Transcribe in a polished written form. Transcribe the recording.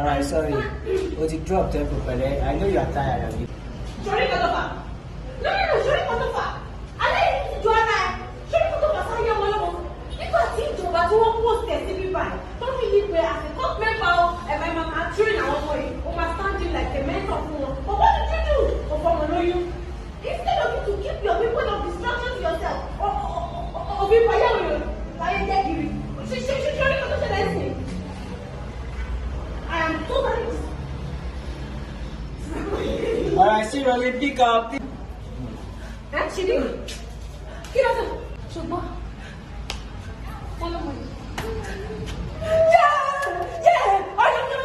Alright, sorry. O ti drop tempo pẹ̀lẹ́. I know you are tired, abi. Sori kan tó fà. No, no, no, sori kan tó fà. Alẹ́ yìí ti jọ ara ẹ̀. Sori kan tó fà sáyé ọmọ lọ́mọ. Nígbà tí ìjọba tí wọ́n post ẹ̀ sí bíbá ẹ̀, tó fi ní pé as a corps member o, ẹ̀ máa train àwọn ọmọ yìí, o máa stand in like a mentor fún wọn. But what did you do? O fọmọ lóyún. Instead of you to keep your weapon of destruction to yourself, òbí payáwó láyé jẹ́ kiri. Ṣe sori kan tó ṣẹlẹ̀ sí? I am totally Alright, still rolling, pick up. Ẹ ṣe ní kí ló sọ ṣùgbọ́n wọ́n lọ́mọ yìí. Yẹ́ yẹ́ ọ̀yọ́.